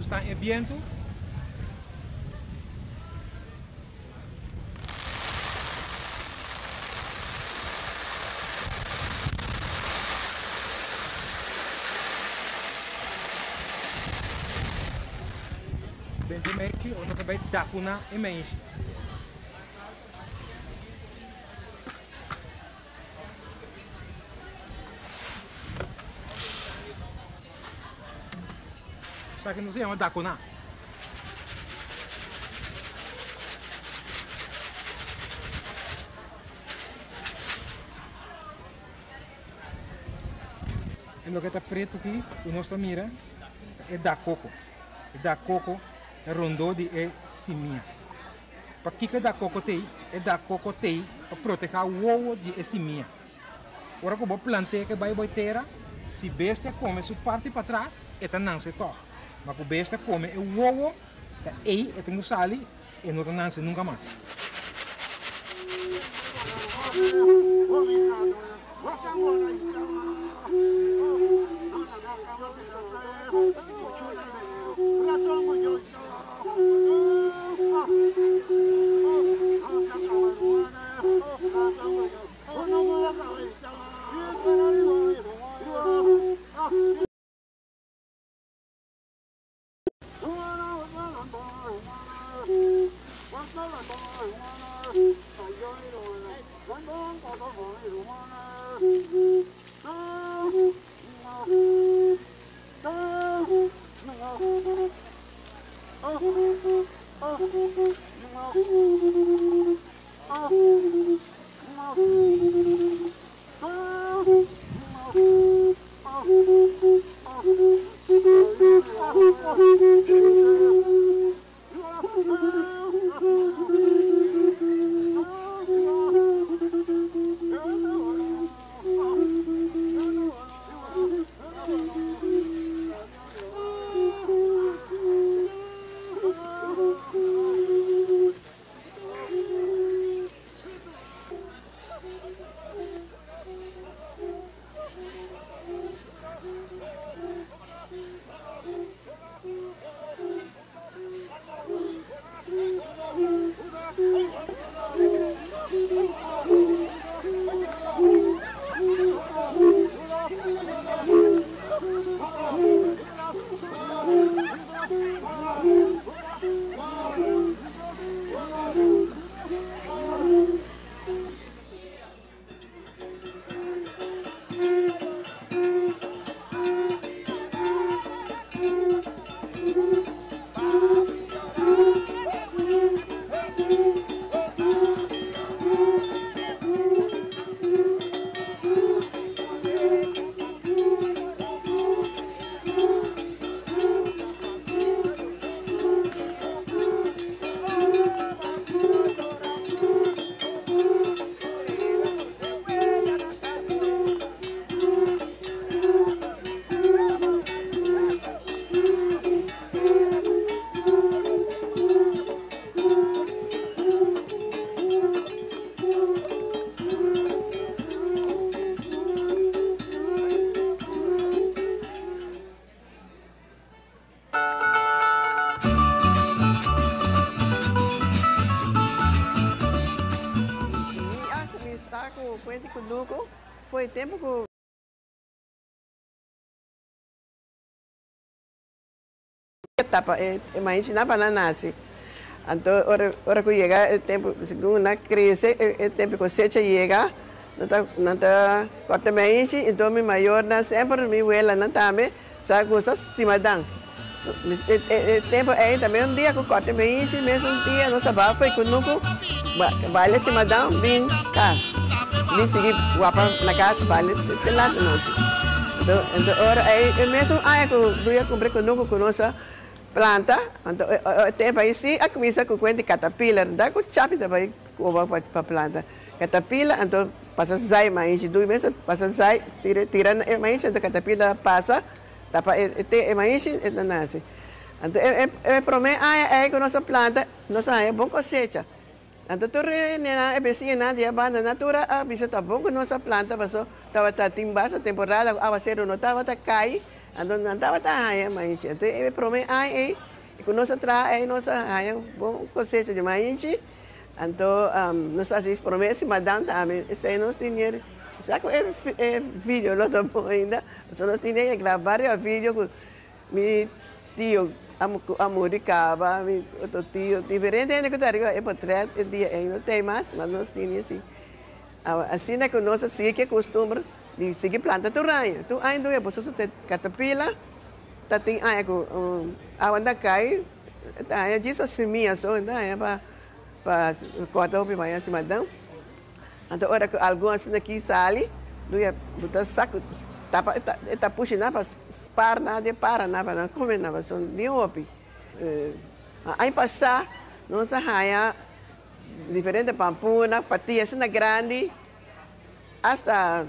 stan e bientu. Den e meishi o no ta bai dakuna e meishi. Esaki no se yama dakuna. E loke ta pretu aki ku nos ta mira ta e dakoko. E dakoko ta rondó di e simia. Pakiko e dakoko t'ei? E dakoko t'ei pa protehá wowo di e simia. Ora ku bo plant'é ke bai bo e tera, si bestia kome su parti patras, e ta nanse tòg. Ma ku bestia kome e wowo, ta ei e tin ku sali, e no ta nanse nunka mas. Mi a kuminsá ku kuenta di kunuku for e tempu ku. Tapa e mainshi-nan pa nan nase. Anto ora ora ku yega e tempu segun nan krese e tempu kosecha yega nan ta nan ta kòrta mainshi enton mi mayornan semper mi welanan tambe sa gusta simadan. E tempu ei tambe un dia ku kòrta mainshi mesun dia nos a bai for e kunuku baile simadan bin kas bin sigui wapa na kas baile te lat anochi. Anto ora ei e mesun aña ku Bruya kumpra e kunuku ku nos a planta, anto e tempu ei si a kuminsa ku kuenta di katapilar, nta ku chapi ta bai koba pa planta katapilar, anto pasa zai maishi, dui mes pasa zai tira tira e maishi anto katapilar a pasa tapa e te e maishi e ta nase. Anto e prome aña ei ku nos a planta nos a haña bon kosecha. Anto tur e nenan, e besiñanan di e banda nan tur a bisa ta bon ku nos a planta paso tabata tin basta temporada ku awaseru no tabata kai. Anto nan tabata haña maishi. Anto e promé aña ei ku nos a traha ei nos a haña bon kosecha di maishi. Anto nos a hasi promé simadan tambe. Esei nos tin sa ku e video lo ta bon ainda. Pasobra nos tin e grabá riba video ku mi tio a muri kaba, mi otro tio, diferente hende ku ta riba e potrèt e dia ei no t'ei mas, mas nos tin si. Asina ku nos a sigui ki e kustumber di sigui planta tur aña. Tur aña tur aña pasobra su katapila ta tin aña ku awa ta kai, ta haña djis pa simia so, ta haña pa pa kòrta hopi baña simadan. Anto ora ku algun asina aki sali, luya bo ta sak tapa e ta pushi nan pa spar nan di para nan pa nan kome nan pasobra di hopi. Aña pasá nos a haña diferente pampuna, patia asina grandi, asta.